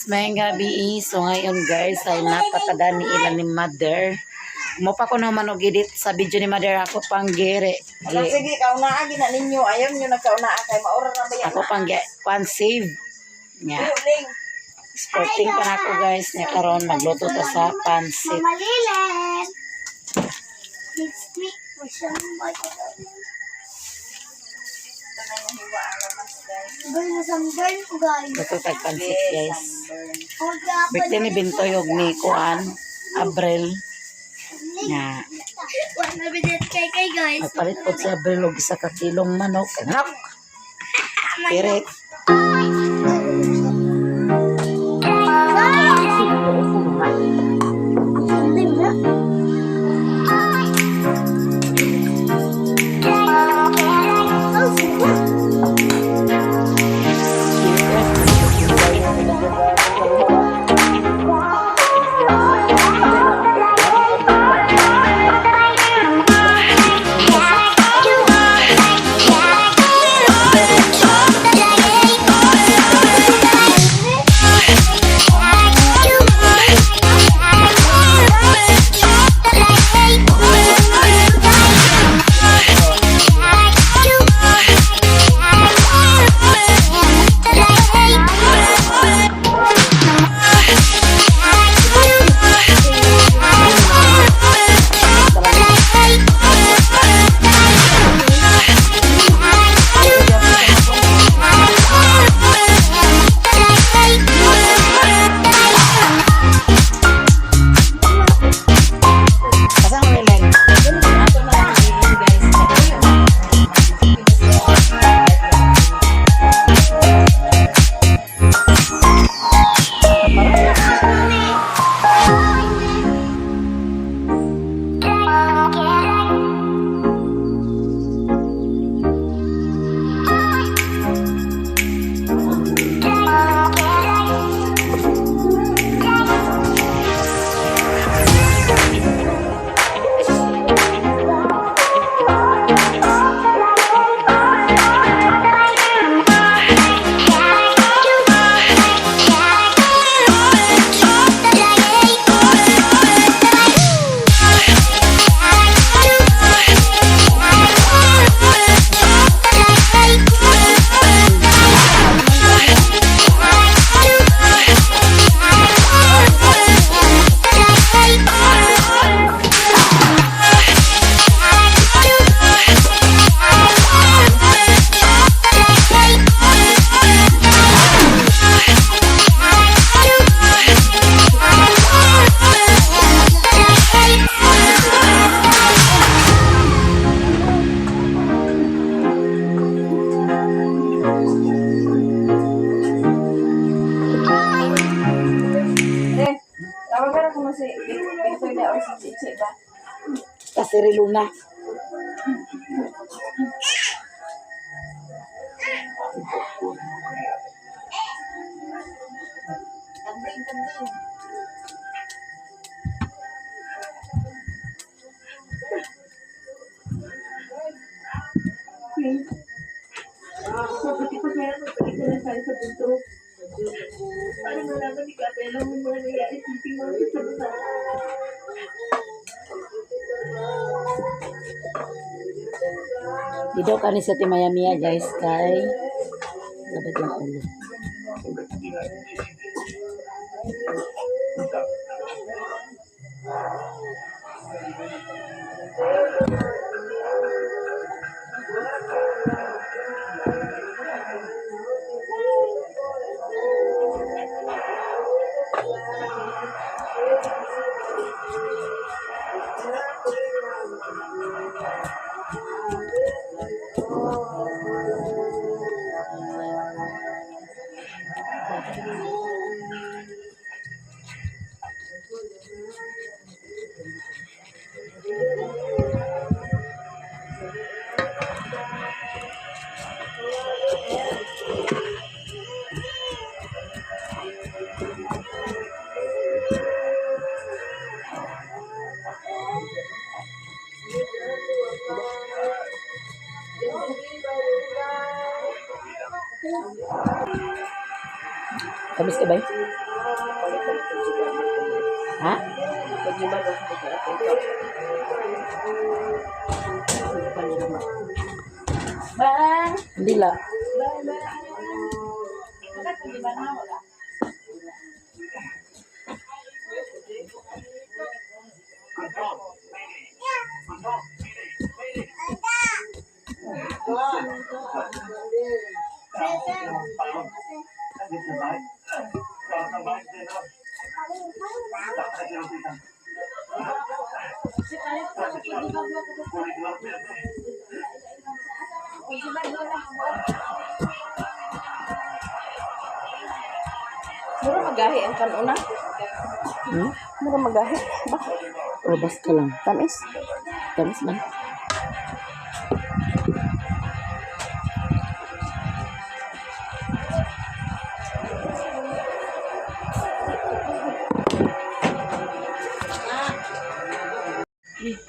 Maayong gabii. So ngayon, guys, ay napakadani ila ni Mother. Mo pa ko naman og edit sa video ni Mother, ako pang gere. Ala, sige, kaunaa gina ninyo. Ayaw nyo nagkaunaa kay maura na ba yan? Ako pang kwan save. Nya. Ling. Sporting pa na ako, guys. Nya karon magluto ta sa pansit. Mama Lilet. Next week, masyang Ito na yung hiwa ang lamas, guys. Burn na sunburn ko, guys. Luto tag pansit, guys. Sunburn. Birthday ni Bintoy og ni kuan Abril. Nya. Wala na bidet kay kay, guys. Nagpalit pod si Abril og isa ka kilong manok. Anak. Pirit. Asa ang releng? Ato na lang yun, guys. Eh, tawagan ako mo si Pintoy na or si Chichi ba? Kasi Luna. Kanding, kanding. Mabuti pa kaya magpalito na tayo sa bundok. Para malaman ni Capella ang mga nangyari sa ating mga kasama. Di daw kani sa Timayamia, guys, kay labad yung ulo. Tamis ka ba? Ha? Bang! Hindi la. Mura magahi ang kanuna. Hmm? Mura magahi. Ba? Robas ka lang. Tamis. Tamis man.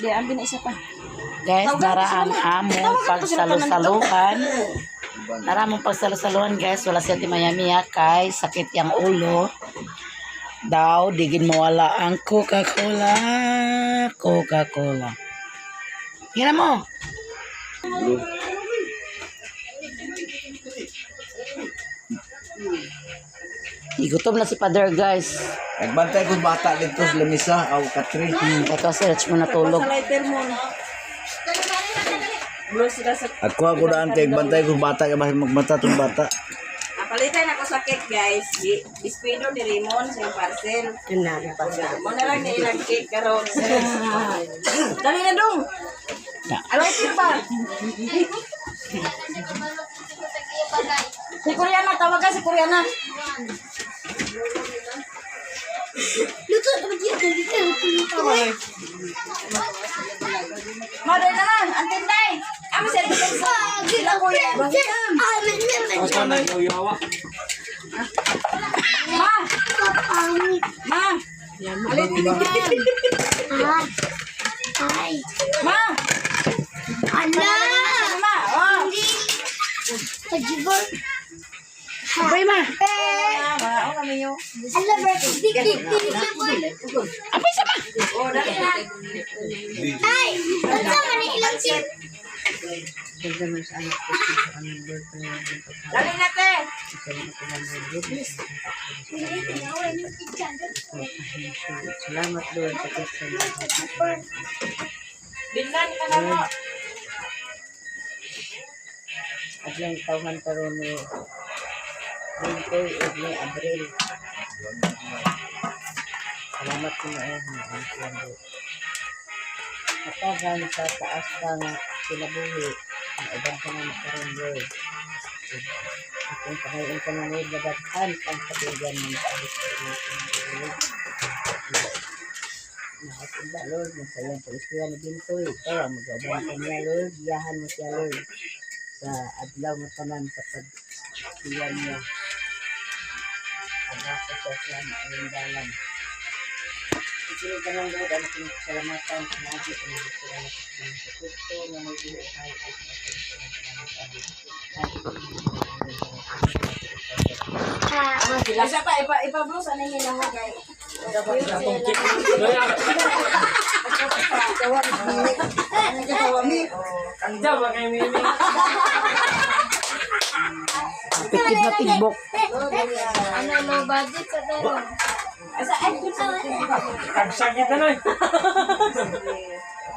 Di, ambi na isa pa. Guys, nara ang among pagsalusaluhan. Nara among pagsalusaluhan, guys. Wala siya ti Miami ha, kay sakit yang ulo. Daw, digin mawala ang Coca-Cola. Coca-Cola. Hina mo. Igutom na si Father, guys. Nagbantay ko bata dito sa lamisa aw katri. Kato si Rich mo natulog. Sa lighter mo, no? Blue sila sa... Ako ako daan kay bantay ko bata kay bahin magmata tong bata. Napalitan ako sa cake, guys. Ispido ni Raymond sa iyong parcel. Mo na lang ni ilang cake karon. Dali na dong. Na. Alay pa. Si Koreana, tawagan si Koreana. Luto na dito dito luto. Madoy naman, ang tinday. Amo sa sila kuya. Amin naman. Ma, Kapangit. ma. Alin Ah. Ay. Ma. Ala! Ma, oh. Hindi. Pajibor. Abay, ma. Ma, ma, oh kami yo. Ala, di di di di. Abay, sama. Oh, dali na. Ay! Unsa man ni ilang chip? Dali na te. Salamat, Lord, sa Binlan ka na mo. Adlang tawhan karon ni Bintoy ug ni Abril. Salamat Ginoo nga ang siyang Hatagan sa taas ka nga kinabuhi ang uban ka na karon, Lord. Ug akong pangayon ka na, Lord, nga daghan kang katugan ng paabot sa iyong Lord. Nakasunda, Lord, nga sa iyang pag-eskwela ni Bintoy, ikaw ang mag-uban ka niya, Lord. Iyahan mo siya, Lord, sa adlaw nga tanan sa pagsiyan niya. Agasa siya sa maayong dalan. Isunod ka ng Lord ang aking kasalamatan sa lagi ang mga salamat sa Kristo nga may buhay ay sa Isa pa, ipa ipa blue sa ninyo na ho kay. Pikid na tigbok. Ano low budget sa pero? Asa ay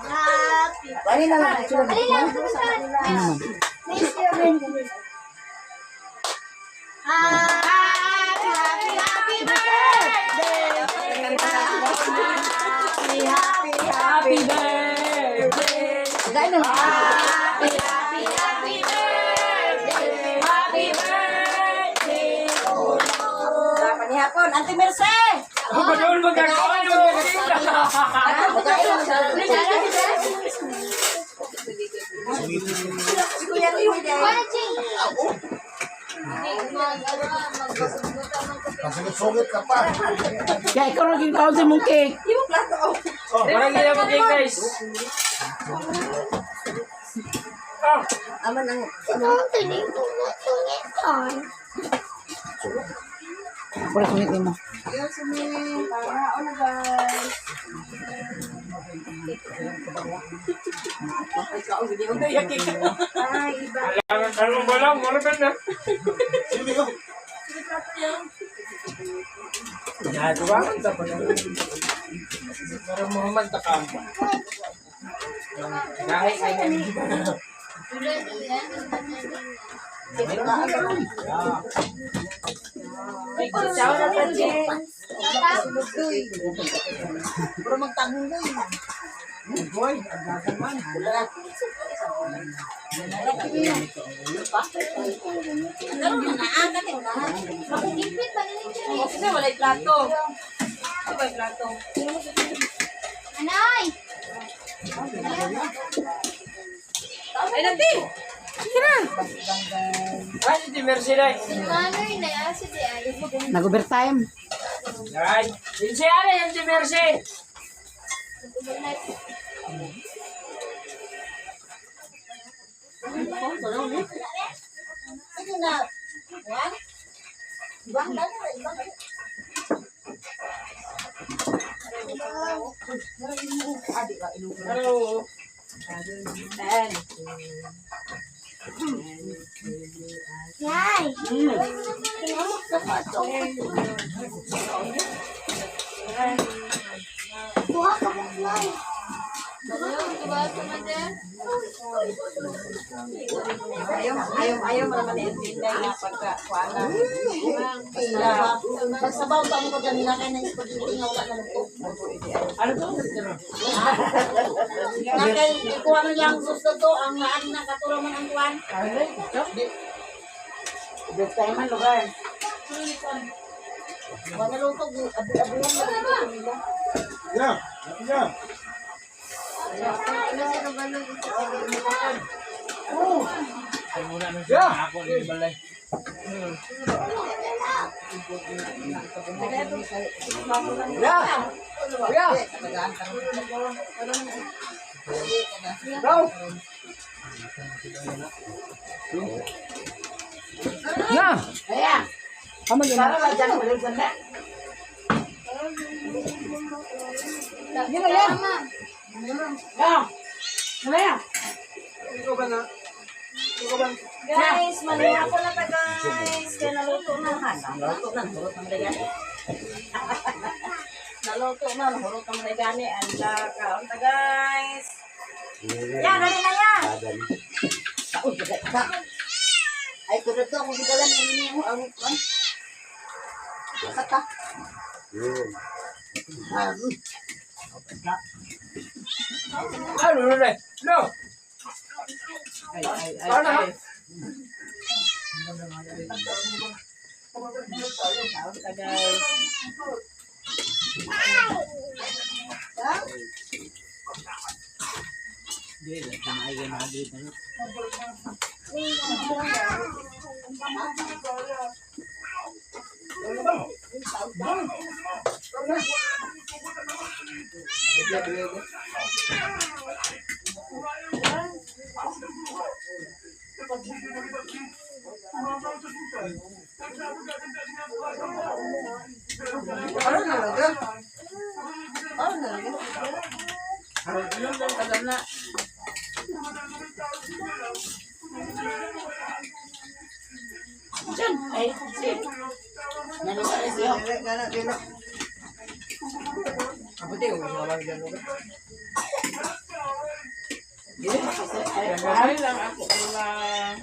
Happy. Dali lang. Dali lang. May strawberry. Happy, happy, happy birthday. Happy, happy, happy birthday. Happy, happy, happy birthday. Happy birthday. Panihapon, Auntie Merce. Si Kuya Remy day. Wala, Jay. Pasugit-sugit ka pa. Kaya ikaw naging kaon sa imong cake. Yung plato. Oh. Parang hindi na cake, guys. Ito ang tuloy ko na tungitan. Ako na sungit nimo. Yes, me. Para na guys. Ay, kao, hindi ko kaya kika. Ay, iba. Ciao na ta, Che. Ipit ba nila Oh, kasi walay plato. Ito ba yung plato? Anay! Ay, nati! Manoy na asa di ay. Nag-overtime. Yay! Kinamok na ko ato. Duha ka mo fly. Ayaw, ayaw, ayaw mo naman i-intinday na pagka, kuha na. Pagsabaw pa mo ko dyan nila kay na spaghetti nga wala na luto. Ano to? Na kay ikuha na lang gusto to ang maan na katuro man ang kuan. Overtime man lugar. Wala luto abi-abi lang nila. Yeah, yeah. Yeah. Yeah. Go. Na. Kaya. Para ba dyan ulit ganda? Yan na yan. Ya. Kaya. Guys, maliha ko na ta guys. Kaya naluto na. Ha, naluto na. Nahurot na gani. Naluto na. Nahurot na gani. Anda kaon ta guys. Yan, dali na yan. Ay, kuno to akong gidalan ni mo ang kuan. Kata. Ano na? No. Ay, ay, ay. Ay. Kaon ta guys. Diyan. Ay, si. Naluto na siya. Ay lang ako lang.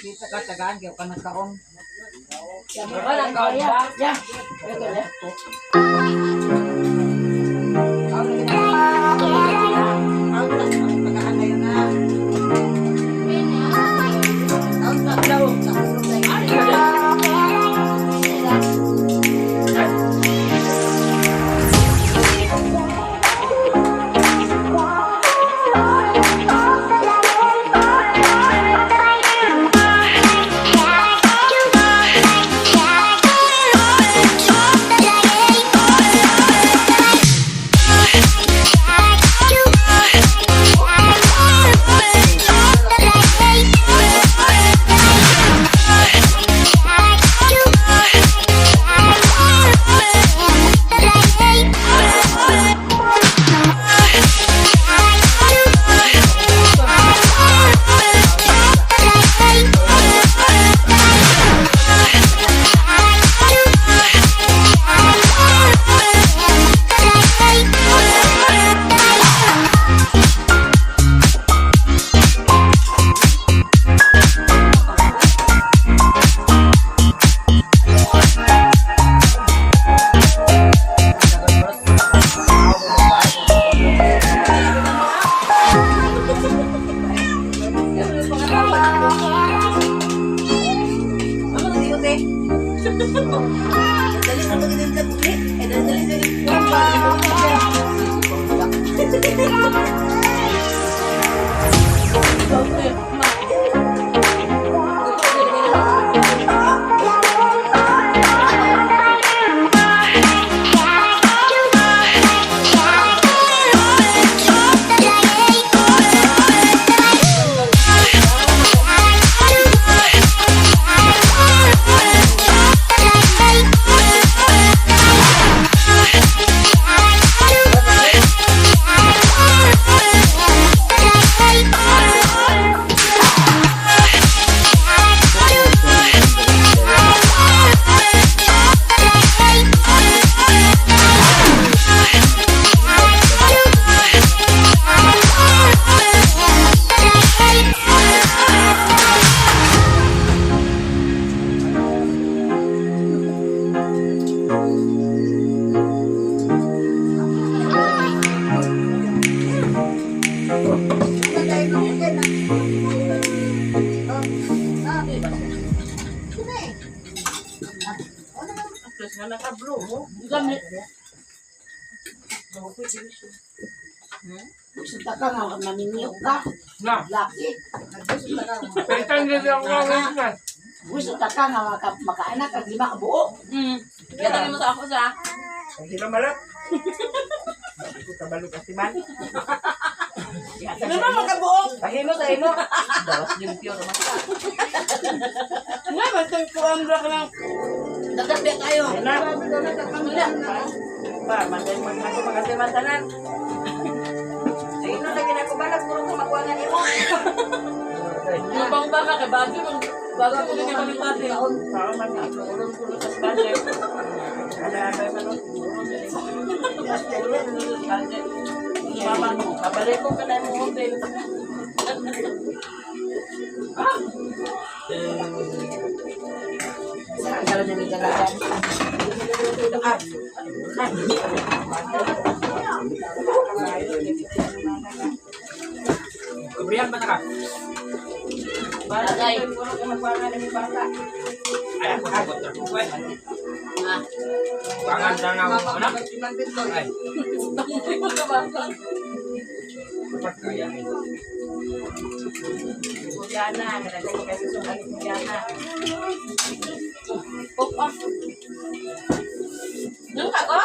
Kita ka tagaan kay ka nagkaon. Wala kaon ba? Ya. Ay! Gusto ka nga maminyo ka. Na. Laki. Palitan nila ang mga. Gusto ka nga makaanak ang 5 ka buo. Kaya mo sa ako sa. Sila malap. Sabi ko kabalo kasi man. Ano ba makabuok? Pahimo sa imo. Dawas limpyo naman ka. Nga ba itong kuang bra ka lang? Dagdag kayo. Na. Ba, manday man ako makasiman tanan. Ayun na lagi na ko balak puro ko makuha nga nimo. Mabang baka kay bago mo bago mo ganyan kami pati. Tao man nga. Ulong-ulong sa budget. Ala ba man ulong sa budget. Mama, babalik ko ka na mo hotel. Saan ka lang nagdalagan? Kubrihan ba na ka? Bagay. Puro ko makuha nga nimo bata. Ay, ako sagot na. Uy. Pangan na nga ako. Ano? Ay. Dapat kaya eh. Kulyana, nalagay ko kasi sa kulyana. Oh, ah. Nung ka ko?